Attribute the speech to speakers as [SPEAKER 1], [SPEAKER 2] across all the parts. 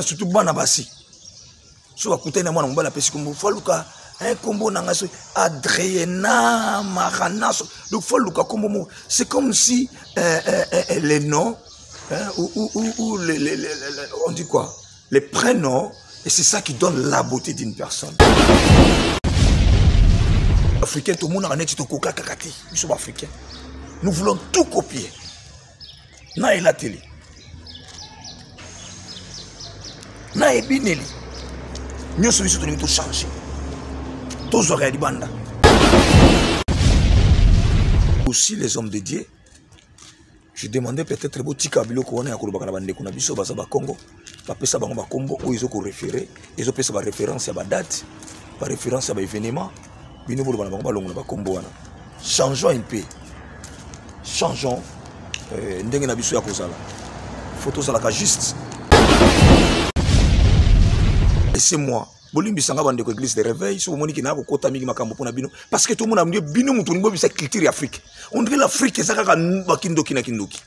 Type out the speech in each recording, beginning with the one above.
[SPEAKER 1] Omona surtout bana basi so bakutani na mwana mobali apesi kombo, faut aluka kombo na ngai so Adriena Marana, so donc faut aluka kombo moko. C'est comme si les noms, hein, ou les, on dit quoi, les prénoms, et c'est ça qui donne la beauté d'une personne. Africain, tout le monde en est tokoka kaka te. Biso ba africain, nous voulons tout copier. Na elateli, na ebineli, nyonso biso tolingi tochange, tozwaka ya libanda. Aussi les hommes de Dieu, je demandais peut-être botika biloko wana ya kolobaka na bandeko na biso baza bakongo, bapesa bango bakombo oyo ezokoréférer, ezopesa baréférence ya badate, baréférence ya baévénement. Bino boloba na bango balongola bakombo wana. Changeons un peu, changeons ndenge na biso ya kozala. Faut tozalaka juste. Et c'est moi, bolimbisanga bandeko église de réveil, so bomoniki na kokota mingi makambo mpona bino, parce que tomona nde bino moto olingi bobisa culture ya Afrique. On dirait l'Afrique eza kaka bakindoki na kindoki.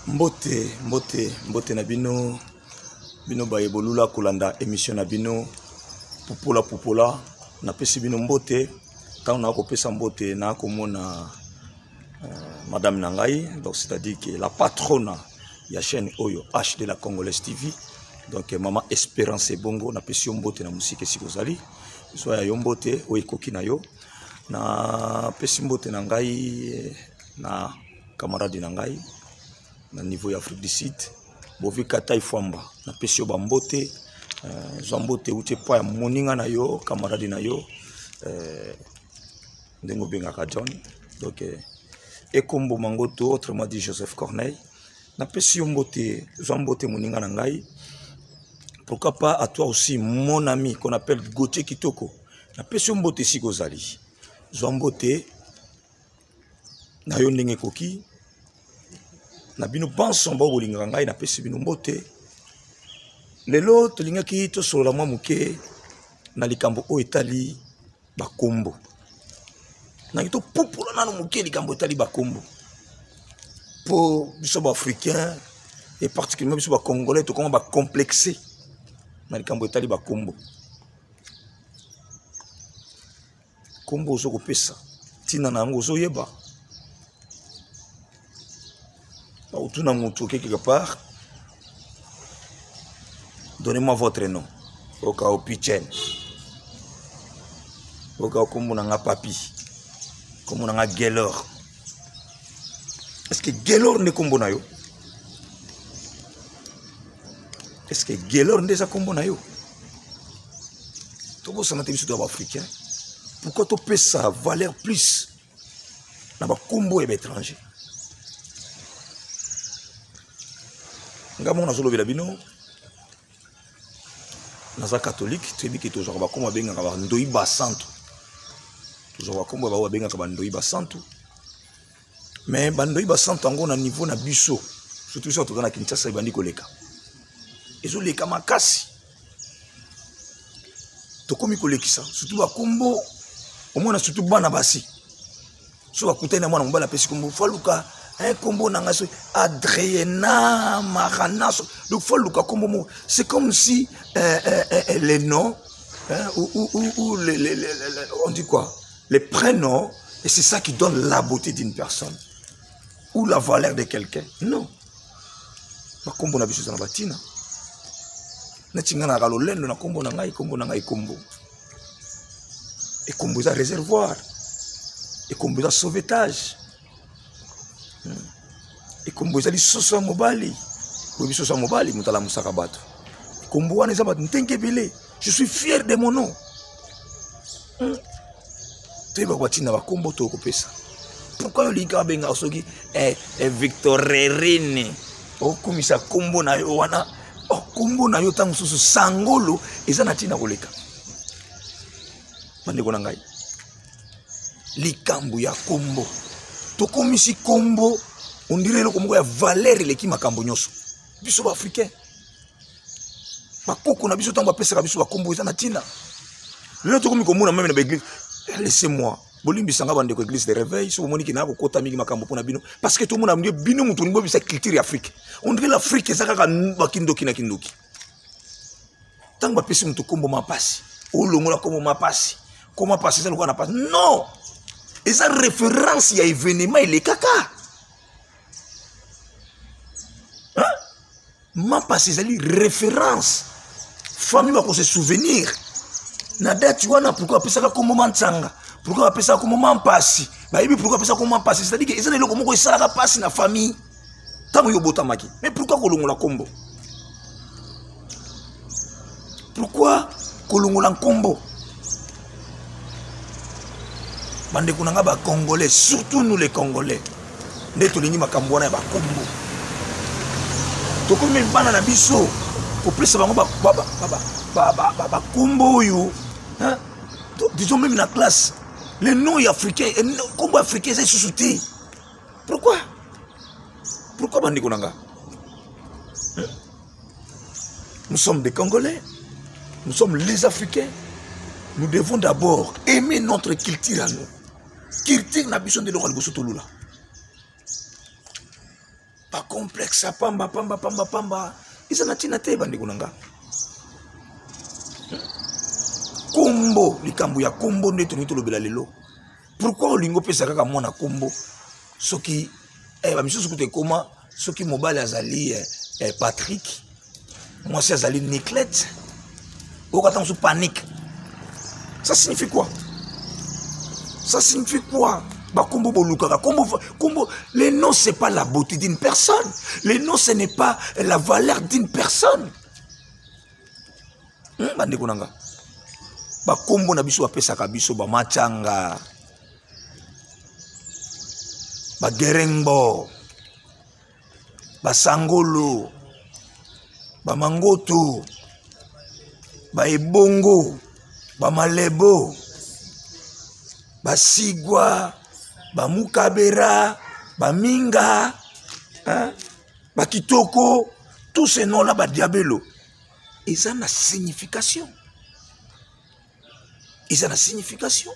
[SPEAKER 1] Mbote, mbote, mbote na bino, bino baye bolula kolanda émission na bino Pupola Pupola. Napesi bino mbote. Ntango nakopesa mbote, nakomona madame na ngai, donc c'est-à-dire que la patronne ya chaîne oyo HD la Congolaise TV, donc mama Espérance Ebongo, napesi yo mbote na mosika esika ozali, zwa ya yo mbote oyo ekoki na yo. Napesi mbote na ngai na camarade na ngai na niveau ya Afrique du Sud, Bovi Katai Fwamba, napesi yo bambote. Zwa mbote euti epai ya moninga na yo, camarade na yo, ndenge obengaka John, donc Ekombo Mangoto, autrement dit Joseph Corneille, napesi yo mbote, zwa mbote moninga na ngai. Pourquoi pas à toi aussi mon ami qu'on appelle Gauthier Kitoko, napesi yo mbote esika ozali, zwa mbote na yo ndenge ekoki. Na bino banso bao bolingaka ngai, napesi bino mbote. Lelo tolingaki tosolola mwa moke na likambo oyo etali bakombo. Nangi topupola nano moke likambo etali bakombo, mpo biso baafricain et particulièrement biso bacongolais tokoma bacomplexe na likambo etali bakombo. Kombo ozo kopesa ntina na yango, ozoyeba bakotuna motu oke quelque part, donnez-moi votre nom, oka opichen, oka kombo na nga papi, kombo na nga Gelor. Est-ce que Gelor nde kombo na yo? Est-ce que Gelor nde eza kombo na yo? Tobosana te biso to ya baafricain, pourquoi topesa valeur plus na bakombo ya baétranger? Nga moko nazolobela bino, naza catholique, toyebi ke tozwaka bakombo babengaka bandoi basantu, tozwaka bakombo ya bango babengaka bandoi basantu. Mais bandoi basantu yango na niveau na biso, surtout biso toza na Kinshasa, ebandi koleka, ezoleka makasi. Tokomi kolekisa surtout bakombo, omona surtout bana basi so bakutani na mwana mobali apesi kombo, faut aluka kombo na ngai so Adriena Marana, so donc faut aluka kombo moko. C'est comme si les noms, hein, ou les, on dit quoi, les prénoms, et c'est ça qui donne la beauté d'une personne ou la valeur de quelqu'un. Non, bakombo na biso eza na batina. Neti ngai naka lolendo na kombo na ngai, kombo na ngai Ekombo. Ekombo eza réservoir, ekombo eza sauvetage, ekombo eza lisusu ya mobali. Oyebi soso ya mobali, moto alamusaka bato. Ekombo wana eza bato ndenge ebele. Je suis fier de mon nom. Toyeba batina bakombo tokopesa. Pourquoi olingi kaka bengaka soki Victorerine, okumisa kombo na yo wana? Kombo na yo ntango mosusu sangolo eza na ntina koleka. Bandeko na ngai, likambo ya kombo, tokomisi kombo ondire eloko moko ya valeur eleki makambo nyonso. Biso baafricain, bakoko na biso ntango bapesaka biso bakombo eza na ntina. Lelo tokomi komona meme na baeglise. Laissez moi bolimbisa nga bandeko église de réveil, soki bomoni ke naa kokota mingi makambo mpona bino, parce que tomona nde bino moto olingi bobisa culture ya Afrique. On dirait l'Afrique eza kaka bakindoki na kindoki. Ntango bapesi moto nkombo mapasi, olongola nkombo mapasi, nkombo mapasi eza lokola na pasi. Non, eza référence ya événement elekaka. Mapasi ezali référence, famille bakose souvenir na date wana. Pourquoi bapesaka nkombo Mantsanga? Pourquoi bapesaka nkombo Mampasi? Bayebi pourquoi bapesaka nkombo Mampasi, c'est-à-dire que eza na eloko moko esalaka mpasi na famille ntango yo obotamaki. Mais pourquoi kolongola nkombo? Pourquoi kolongola nkombo? Bandeko na nga bacongolais, surtout nous les Congolais, nde tolingi makambo wana ya bakombo. Tokomi bana na biso kopesa bango bakombo oyo, disons même na classe, le nom ya africain, nkombo africain eza lisusu te. Pourquoi? Pourquoi, bandeko na nga? Nous sommes des Congolais, nous sommes les Africains. Nous devons d'abord aimer notre culture à nous. Culture na biso nde eloko ya liboso tolula. Bacomplexe ya pamba pamba pamba pamba eza na ntina te, bandeko na nga. Kombo, likambo ya kombo nde tolingi tolobela lelo. Pourquoi olingi opesa kaka mwana kombo soki bamisusu kutu ekoma soki mobali azali Patrick, mwasi azali Niclette, okata mosusu panique? Ça signifie quoi? Ça signifie quoi? Bakombo bolukaka kombo, kombo, les noms, c'est pas la beauté d'une personne. Les noms, ce n'est pas la valeur d'une personne. Bandeko na nga, bakombo na biso bapesaka biso, bamachanga, bagerengbo, basangolo, bamangoto, baebongo, bamalebo, basigwa, bamukabera, baminga, hein? Bakitoko, tous ces noms là, badiabelo, eza na signification, eza na signification.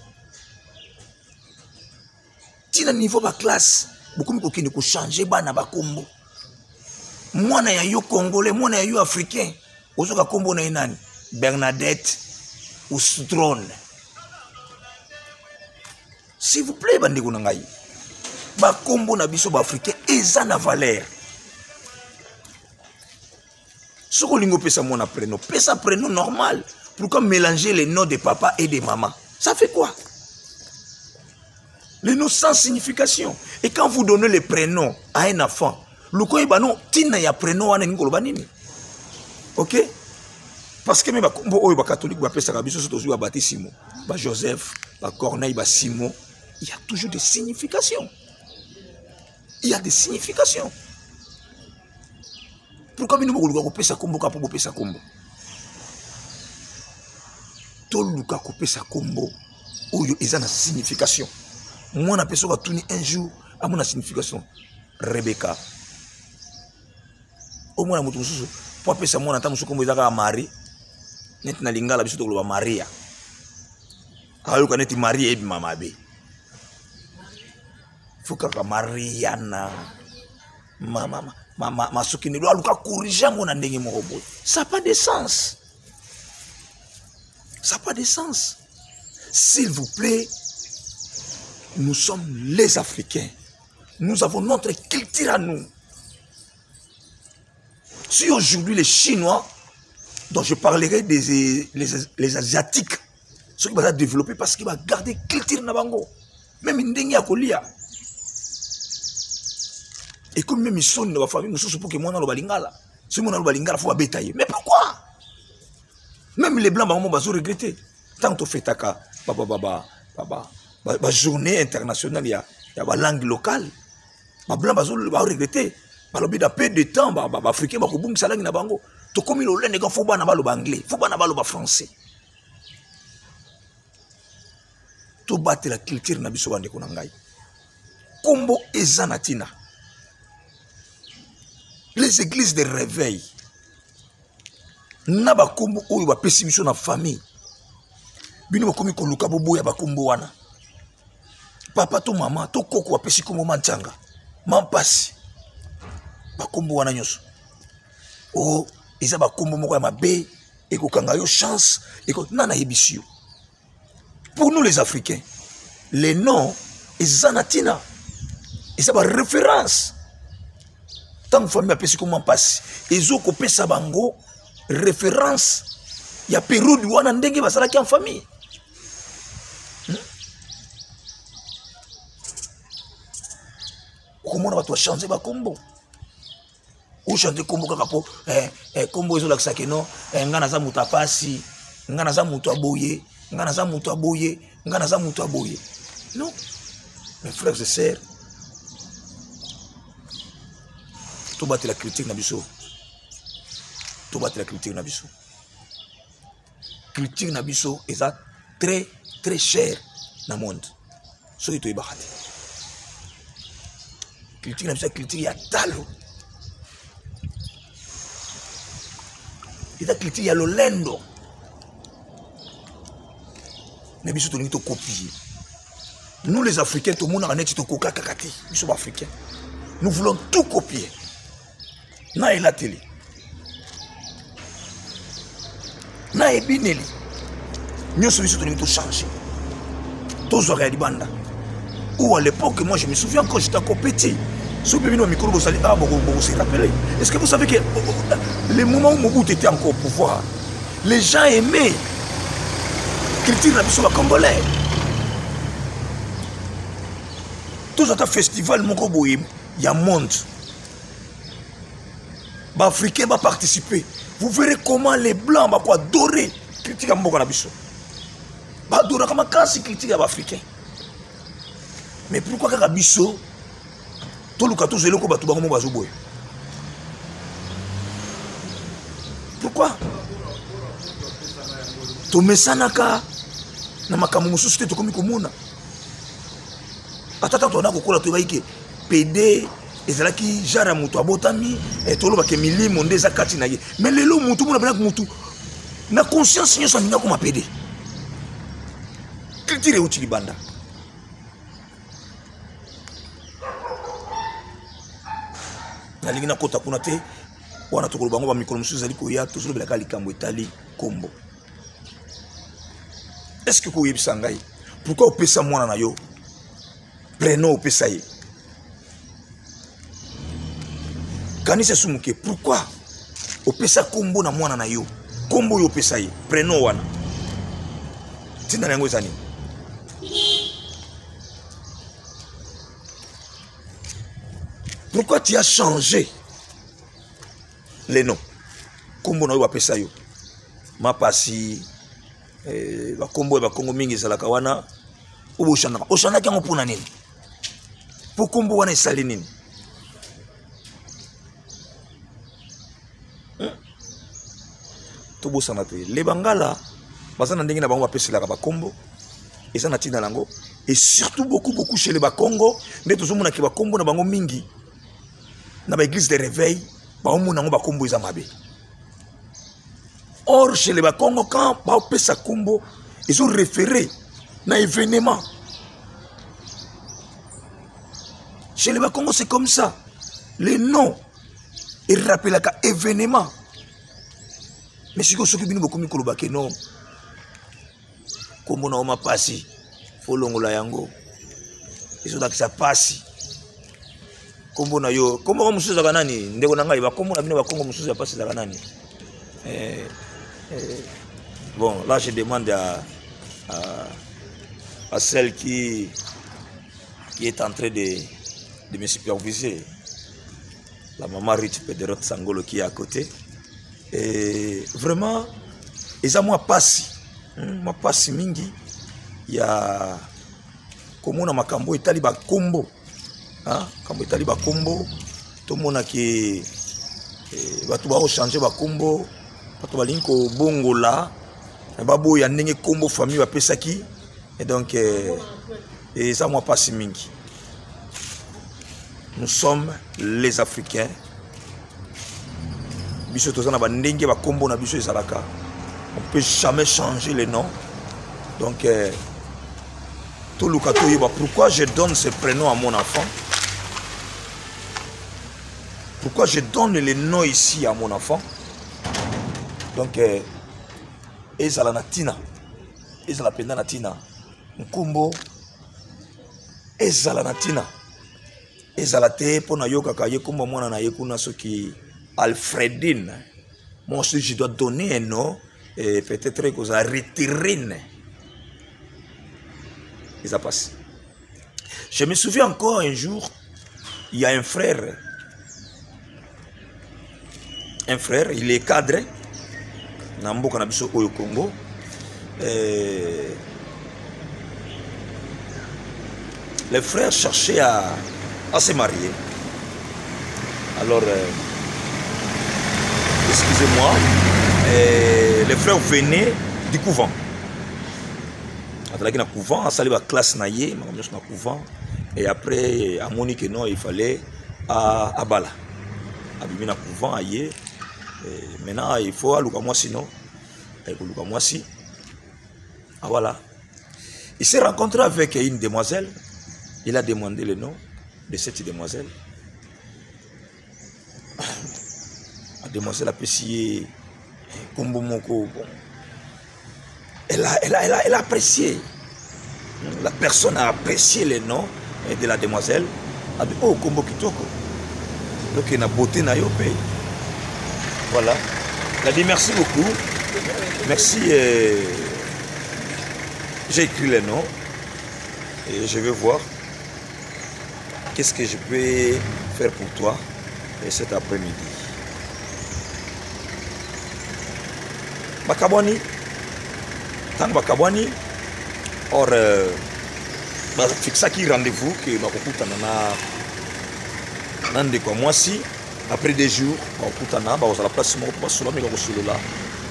[SPEAKER 1] Ntina niveau baclasse bokomi kokende kochange bana bakombo. Mwana ya yo congolais, mwana ya yo africain, ozoka kombo na ye nani? Bernadette Ostrone. S'il vous plaît, bandeko na ngai, bakombo na biso baafricain eza na valeur. Soki olingi opesa mwana prénom, pesa prénom normal. Pourquoi mélanger les noms de papa et de maman? Ça fait quoi, les noms sans signification? Et quand vous donnez les prénoms à un enfant, luka oyeba no ntina ya prénom wana elingi koloba nini, ok? Parce que me bakombo oyo bacatholique bapesaka biso, so tozwi babatisimo, bajoseph, bacorneille, basimon, il y a toujours des significations, il y a des significations. Pourquoi bino bokoluka kopesa kombo kaka mpo bopesa kombo? Toluka kopesa kombo oyo eza na signification. Mwana mpe soki atuni un jour, amona signification. Rebeka, omona moto mosusu mpo apesa mwana ata mosusu kombo eza kaka Marie, neti na lingala biso tokoloba Maria, ayoka neti Marie ebima mabe, fo kaka Mariana, masokende aluka corrige yango na ndenge moko boye. Ça pas de sens, ça pas de sens. S'il vous plaît, nous sommes les Africains, nous avons notre culture à nous. Si aujourd'hui les Chinois, dont je parlerai des les Asiatiques, soki baza développé, parce que bagarde culture na bango, même ndenge ya kolia ekomi même soni na bafamille mosusu mpo ke mwana aloba lingala. Soki mwana aloba lingala, fo babeta ye. Mais pourquoi? Même les blancs, bango mo bazo regretter. Ntango tofetaka bajournée internationale ya balangue locale, bablanc bazoregrete, balobi na peu de temps baafricain bakobungisa langue na bango. Tokomi lolende ka fo bana baloba anglais, fo bana baloba français. Tobatela culture na biso, bandeko na ngai. Kombo eza na ntina. Les églises de réveil na bakombo oyo bapesi biso na famille. Bino bokomi koluka boboya bakombo wana. Papa to mama to koko apesi kombo manchanga. Mampasi. Bakombo wana nyonso. Oh, eza bakombo moko ya mabe ekokanga yo chance eko nana yebisi yo. Pour nous les Africains, les noms eza na tina. Eza ba référence. Tant famille apesi kombo mpasi, ezo kopesa bango référence ya période wana ndenge bazalaki en famille. Okomona bato bachange bakombo, ochange kombo kaka mpo eh, eh, kombo ezolakisa ke non eh, ngai naza moto ya pasi, ngai naza moto ya boye, ngai naza moto ya boye, ngai naza moto ya boye. Non, mes frères et sœurs, tobatela critique na biso, tobatela culture na biso. Culture na biso eza très très cher na monde, soki toyebaka te. Culture na biso ya culture ya talo, eza culture ya lolendo, mais biso tolingi tokopie. Nous les Africains, tomonaka neti tokoka kaka te. Biso baafricains, nous voulons tout copier. Na elateli, na ebineli, nyonso biso tolingi tochange, tozwaka ya libanda. Ou à l'époque, moi je me souviens quand j'étais encore petit, soki mpe bino mikolo bozali awa bokose rappeler. Est-ce que vous savez que le moment où Mobutu était encore au pouvoir, les gens aimaient culture na biso bacongolais? Tozwa ata festival moko boye ya monde, baafricain baparticiper, vous verrez comment les blancs bakoadore critique ya mboka na biso. Badoraka makasi critique ya baafricain. Mais pourquoi kaka biso toluka tozwa eloko bato bango mo bazoboya? Pourquoi tomesanaka na makambo mosusu te? Tokomi komona ata ntango tobanda kokola, toyebaki ke pd ezalaki genre ya moto abotami, tolobake milimo nde eza kati na ye. Mais lelo motu mona penaki motu na conscience nyonso alingi akoma pd. Culture euti libanda. Nalingi nakota kuna te, wana tokoloba yango bamikolo mosusu ezali koya. Tozolobelaka likambo etali kombo. Est ce que koyebisa ngai pourquoi opesa mwana na yo prénom opesa ye? Kanisa esu moke, pourquoi opesa kombo na mwana na yo, kombo oyo opesa ye, prénom wana, ntina na yango eza nini? Pourquoi tu as changé les noms? Kombo na oyo bapesa yo mapasi, bakombo ya bakongo mingi ezalaka wana, oyo bochandaka, ochandaki yango mpona nini? Mpo kombo wana esali nini? Tobosana te, le bangala baza na ndenge na bango bapeselaka bakombo, eza na ntina yango. Et surtout beaucoup beaucoup chez les bakongo nde tozomonaki bakombo na bango mingi na baeglise de réveil, baomona yango bakombo eza mabe. Or chez les bakongo, quand baopesa kombo, ezo référé na événement. Chez les bakongo, c'est comme ça, les noms erapelaka événement. Mais sikoyo soki bino bokomi koloba ke non, kombo na yo mapasi, folongola yango, ezolakisa pasi kombo na yo. Kombo yango mosusu ezalaka nani, ndeko na ngai? Bakombo na bino bakongo mosusu ya pasi ezalaka nani? Bon, là je demande à celle qui est en train de me superviser, la maman Rich Pederot Sangolo qui est à côté. Et vraiment eza mwa pasi, mwa pasi mingi ya komona makambo etali bakombo, makambo etali bakombo. Tomonaki bato baochange bakombo, bato balingi kobongola, baboya ndenge kombo famille bapesaki. Et donc eza mwa pasi mingi. Nous sommes les Africains, biso toza na bandenge bakombo na biso ezalaka. On peut jamais changer les noms. Donc toluka toyeba pourquoi je donne ce prénom à mon enfant, pourquoi je donne le nom ici à mon enfant. Donc ezala na ntina, ezala mpenza na ntina, nkombo ezala na ntina, ezala te mpo nayokaka ye nkombo mwana na ye kuna soki Alfredine. Moi aussi je dois donner un nom et peut-être ekozala Retirine. Eza pasi. Je me souviens encore un jour, il y a un frère, un frère, il est cadre na mboka na biso oyo Congo. Les frères cherchaient à se marier. Alors, excusez-moi, les frères venaient du couvent. Azalaki na couvent, asali ba classe na ye, makambo nyonso na couvent. Et après, amoni que non, il fallait abala. Abimi na couvent aye. Et maintenant, il faut aluka mwasi, non? Aluka mwasi. Ah voilà. Il s'est rencontré avec une demoiselle. Il a demandé le nom de cette demoiselle. La demoiselle a apprécié kombo moko. Bon. Elle a apprécié. La personne a apprécié le nom de la demoiselle. A dit, oh, kombo kitoko. Donc, il a beauté na yo pe. Voilà. Elle a dit merci beaucoup. Merci. J'ai écrit le nom. Et je vais voir qu'est-ce que je peux faire pour toi et cet après-midi. Bakabwani, tango bakabwani, or bafixaki rendez-vous ke bakokutana na ndeko ya mwasi. Après 2 jours, bakokutana, bakozala place moko mpo basolola, meka kosolola.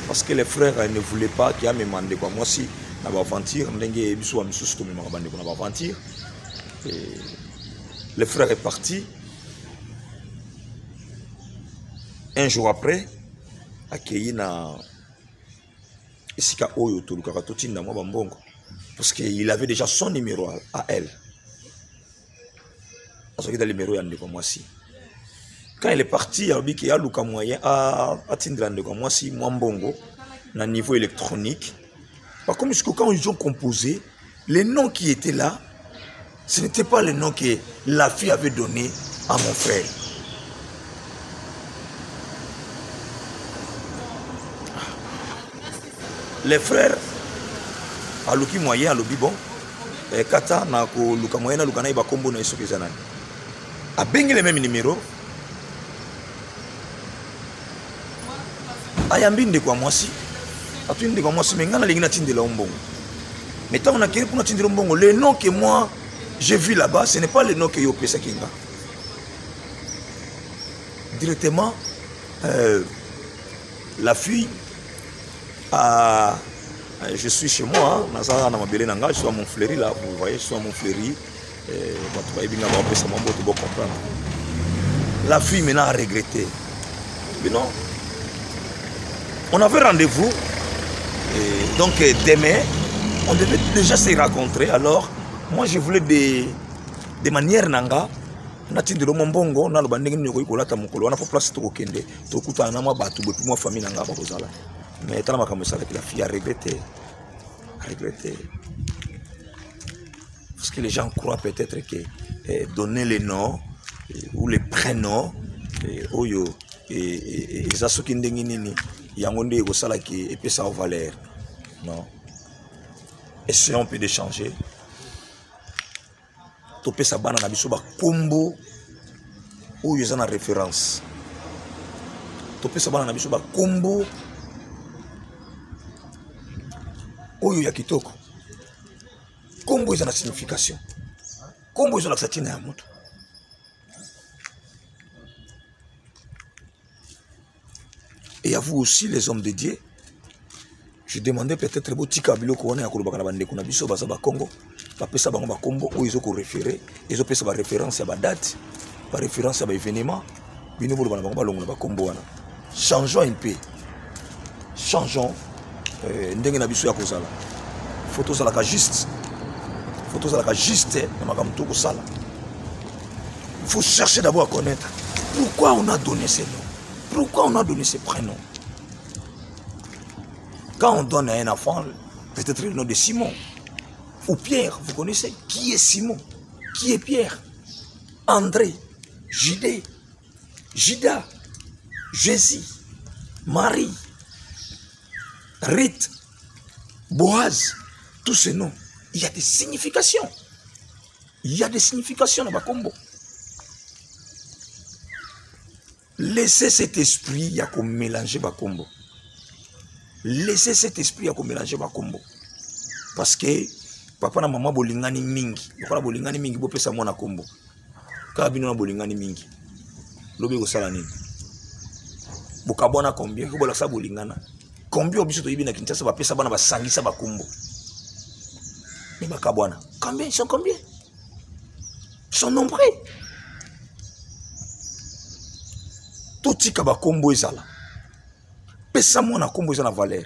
[SPEAKER 1] Parce que les frères ne voulaient pas qu'il y ait même ndeko ya mwasi na ba aventure, ndenge biso ba misusu tomemaka bandeko na ba aventure. Et le frère est parti. Un jour après, accueilli na esika oyo tolukaka totinda mwa bambongo, parce que il avait déjà son numéro à elle. Azwaki da numéro ya ndeko mwasi. Quand il est parti, alobi ke aluka moyen atindela ndeko mwasi mwa mbongo na niveau électronique. Par contre, jusqu'au quand ils ont composé, les noms qui étaient là, ce n'était pas le nom que la fille avait donné à mon frère. Les frères, aluki moyen, alobi bon, kata na koluka moyen, aluka na ye bakombo na ye soki eza nani. Abengi le même numéro. Ayambi ndeko ya mwasi. Atuni ndeko ya mwasi, mais nga nalingi natindela yo mbongo. Mais ntango nakei mpo natindela yo mbongo, le nom que moi j'ai vu là-bas, ce n'est pas le nom que yo opesaki nga. Directement, la fille a, je suis chez moi, hein, naza na mabele na nga, je suis à Montfleury là, vous voyez, je suis à Montfleury. Bato bayebi nga, baopesa mwa mbote, bo comprendre. La fille maintenant a regretté. Mais non, on avait rendez-vous. Et donc demain, on devait déjà se rencontrer. Alors, moi je voulais des manières nanga. Natindelo mwa mbongo, naloba ndenge nini okoki kolata mokolo wana, po place tokokende, tokutana na mwa bato boye, mwa famille nanga bakozala. Mais tala makambo esalaki, la fille a regretté. A regretté. Parce que les gens croient peut-être que donner les noms ou les prénoms, oyo, eza soki ndenge nini, yango nde ekosalaki epesa yo valeur. Non. Essayons un peu d'échanger. Topesa bana na biso bakombo oyo eza na référence. Topesa bana na biso bakombo oyo ya kitoko. Kombo eza na signification. Kombo eza na ntina ya moto. Et à vous aussi les hommes de Dieu, je demandais peut-être botika biloko wana ya kolobaka na bandeko na biso baza ba Congo, bapesa bango ba kombo oyo ezo ko référer, ezo pesa ba référence ya ba date, ba référence ya ba événement, bino boloba na bango balongola ba kombo wana. Changeons un peu. Changeons ndenge na biso ya kozala. Faut tozalaka juste. Faut tozalaka juste na makambo tokosala. Il faut chercher d'abord à connaître pourquoi on a donné ces noms. Pourquoi on a donné ces prénoms. Quand on donne à un enfant, peut-être le nom de Simon ou Pierre, vous connaissez qui est Simon, qui est Pierre, André, Judée, Judas, Jésus, Marie, Rite, Boaz, tous ces noms, il y a des significations. Il y a des significations dans Bakombo. Laissez cet esprit ya komélanger bakombo. Laissez cet esprit ya komélanger bakombo. Parce que papa na mama bolingani mingi. Lokola bolingani mingi bopesa mwana kombo. Kaka bino na bolingani mingi. Lobi kosala nini? Bokabwana combien? Ko bolakisa bolingana. Combien biso toyebi na Kinshasa bapesa bana basangisa bakombo. Mais bakabwana. Combien? Ils sont combien? Ils sont nombreux. Totika bakombo ezala. Pesa mwana kombo eza na valeur.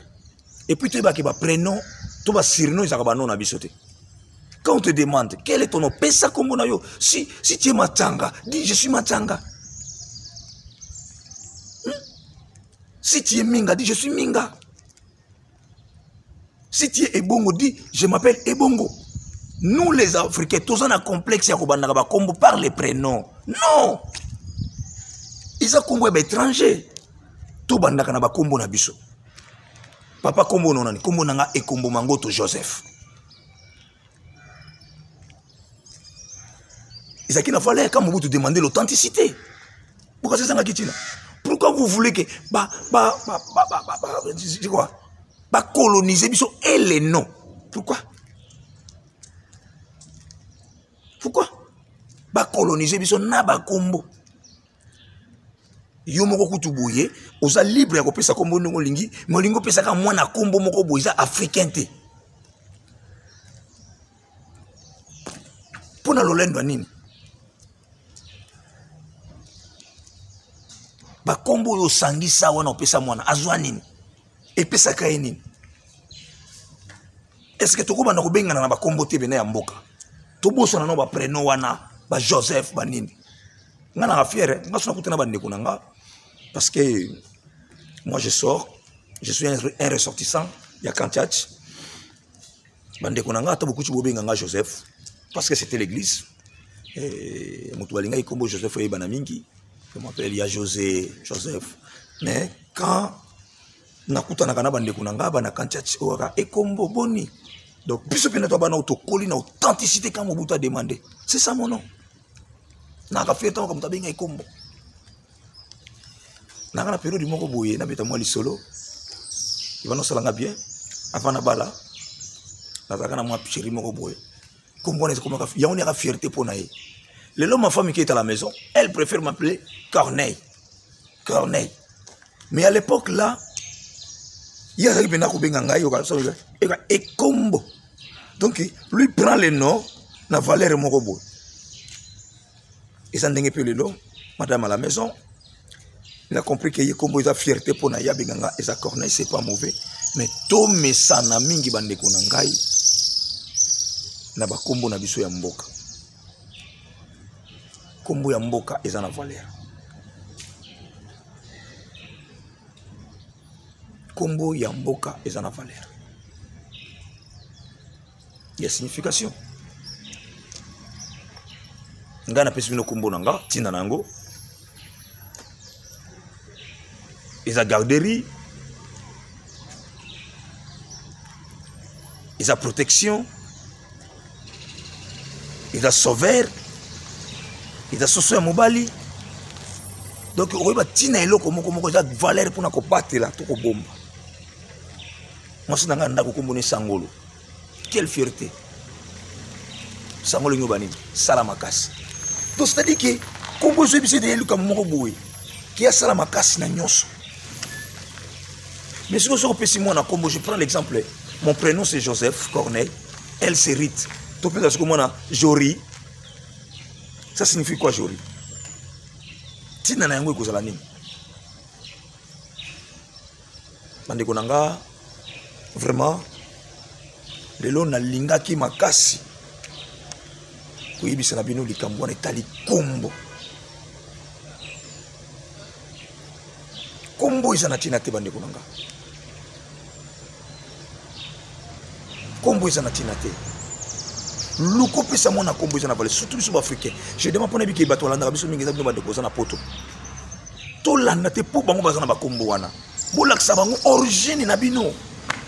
[SPEAKER 1] Et puis toyebaki ba prénom to ba surnom ezalaka ba nom na biso te. Quand on te demande quel est ton nom, pesa kombo na yo. Si si tu es Matanga, dis je suis Matanga. Si tu es Minga, dis je suis Minga. Si tu es Ebongo, dis je m'appelle Ebongo. Nous les Africains, tous on a complexe ya kobandaka ba kombo par les prénoms. Non. Eza kombo ya ba étranger. Tobandaka na ba kombo na biso. Papa kombo na nani? Kombo na nga Ekombo Mangoto Joseph. Ezalaki na valeur quand Mobutu demandait l'authenticité. Pourquoi c'est ça qui Pourquoi vous voulez que ba ba ba ba ba ba, ba quoi? Ba coloniser biso et les noms. Pourquoi? Pourquoi? Ba coloniser biso na ba kombo. Yo moko kutu boye, oza libre ya kopesa kombo ndenge olingi, mais olingi opesaka mwana kombo moko boye eza africain te. Mpo na lolendo ya nini? Bakombo oyo osangisa wana opesa mwana azwa nini? Epesaka ye nini? Est-ce que tokobanda kobengana na bakombo te bena ya mboka? Tobosana na ba prénom wana, ba Joseph, ba nini? Nga na fier, nga sona kutana ba ndeko na nga parce que moi je sors, je suis un ressortissant ya Kantiach. Ba ndeko na nga ata bokuti bobenga nga Joseph parce que c'était l'église. Et moto balinga kombo Joseph oyebana mingi. Je m'appelle ya José, Joseph. Mais quand nakutanaka na bandeko na nga bana Kantiach oyo kaka ekombo boni. Donc biso mpe na to bana tokoli na authenticité quand Mobutu a demandé. C'est ça mon nom. Naka fier ntango moto abenga ekombo. Naka na période moko boye nabeta mwa lisolo. Ebana osalanga bien avant na bala. Nazalaka na mwa chéri moko boye. Kombo wana ekomaka yango naka fierté mpo na ye. Lelo ma femme qui est à la maison, elle préfère m'appeler Corneille. Corneille. Mais à l'époque là, il y a un kobenga ngai yoka so eka ekombo. Donc lui prend le nom na valeur moko boye. Eza ndenge pe lelo madame à la maison, il a compris que ye kombo eza fierté mpo na ye abenga nga eza Corneille, c'est pas mauvais. Mais tomesana mingi bandeko na ngai na bakombo na biso ya mboka. Kombo ya mboka eza na valeur. Kombo ya mboka eza na valeur. Il y a signification. Nga na pesi bino kombo na nga, tina na yango. Eza garderie. Eza protection. Eza sauveur. Eza soso ya mobali. Donc okoyeba tina eloko moko moko eza valeur mpona kobatela to kobomba. Mwasi na nga ndako kombo ne Sangolo. Quelle fierté. Sangolo nyoba nini? Sala makasi. Donc c'est-à-dire que kombo ezo yebisa ete eluka moko boye ki asala makasi na nyonso. Mais soki soki opesi mwana kombo, je prends l'exemple, mon prénom c'est Joseph Corneille, elle c'est Rite. Topesa soki mwana Jory, ça signifie quoi Jory? Tina na yango ekozala nini? Bandeko na nga, vraiment Lelo nalingaki makasi koyebisa na bino likambo wana etali kombo. Kombo eza na ntina te, bandeko na nga. Kombo eza na ntina te. Luka opesa mwana kombo eza na valeur, surtout biso baafricain. Je demande mpona bike bato balandaka biso mingi, eza bino bandeko oza na poto. Tolanda te mpo bango baza na bakombo wana. Bolakisa bango origine na bino.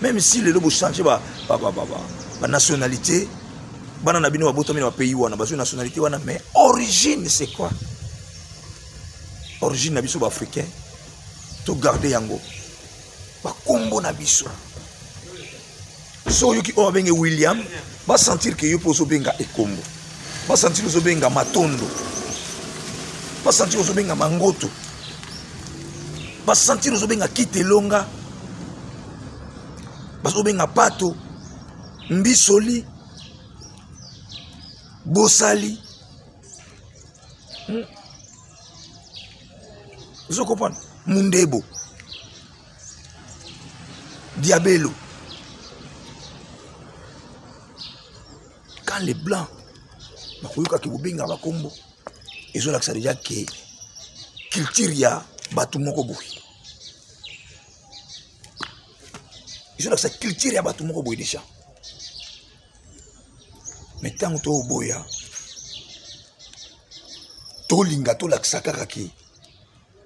[SPEAKER 1] Même si lelo bochange banationalité, bana na bino babotami na bapays wana, bazwi nationalité wana, mais origine c'est quoi? Origine na biso baafricain, togarde yango, bakombo na biso. So oyoki oyo abenge William, basentir ke yo mpo ozobenga ekombo, basentir ozobenga Matondo, basentir ozobenga Mangoto, basentir ozobenga Kitelonga, bazobenga Pato, Mbisoli, Bosali. Ozo comprendre? Mundebo, Diabelo. Quand les blancs bakoyokaki bobengaka bakombo, ezolakisa deja ke culture ya bato moko boye, ezolakisa culture ya bato moko boye deja. Mais ntango toboya, tolinga tolakisa kaka ke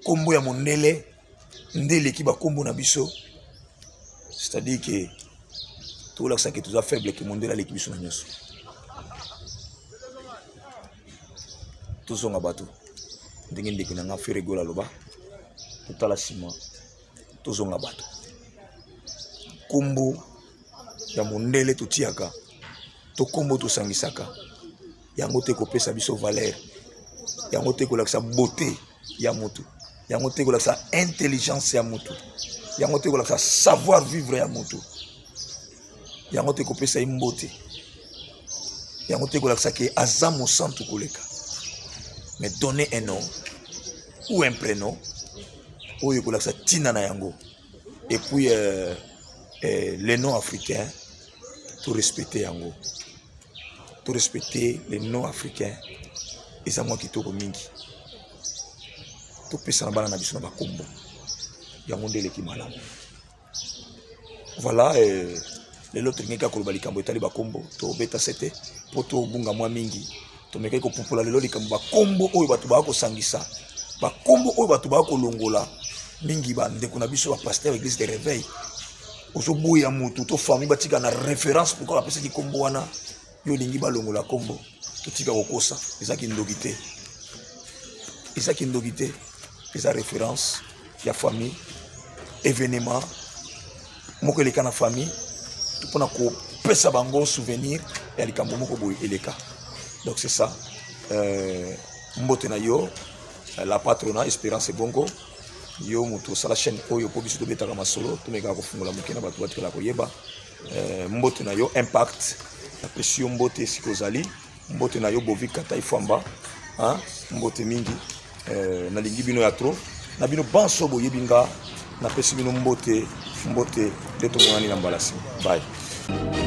[SPEAKER 1] kombo ya mondele nde eleki bakombo na biso, c'est-à-dire ke tolakisa ke toza faible, ke mondele aleki biso na nyonso. Tozonga bato, ndenge ndeko na nga Ferre Gola aloba, totala nsima, tozonga bato. Kombo ya mondele totiaka to kombo tosangisaka yango te kopesa biso valeur, yango te kolakisa beauté ya motu, yango te kolakisa intelligence ya motu, yango te kolakisa savoir vivre ya motu, yango te kopesa ye mbote, yango te kolakisa ke aza mosantu koleka. Mais donner un nom ou un prénom oyo ekolakisa ntina na yango. Et puis les noms africains, to respecter yango, to respecter les noms africains, eza mwa kitoko mingi. Topesa na bana na biso na bakombo yango nde eleki malamu. Voilà, lelo tolingi kaka koloba likambo etali bakombo. Tobeta sete mpo tobunga mwa mingi. Tomekaki kopupola lelo likambo bakombo oyo bato baya kosangisa, bakombo oyo bato baya kolongola mingi. Bandeko na biso bapasteur église de réveil, ozoboya motu to famille batika na référence pourquoi bapesaki kombo wana, yo olingi balongola kombo. Totika kokosa, eza kindoki te, eza kindoki te, eza référence ya famille, événement moko eleka na famille mpona kopesa bango souvenir ya likambo moko boye eleka. Donc c'est ça. Mbote na yo, la patrona Espérance Ebongo, yo moto osala chaîne oyo mpo biso tobetaka masolo, tomekaka kofungola moke na bato batikala koyeba. Mbote na yo Impact, napesi yo mbote esika ozali. Mbote na yo Bovi Katai Fwamba, hein? Mbote mingi. Nalingi bino ya trop, na bino banso boyebi nga, napesi bino mbote, mbote nde tomonani na mbala nsima. Bye.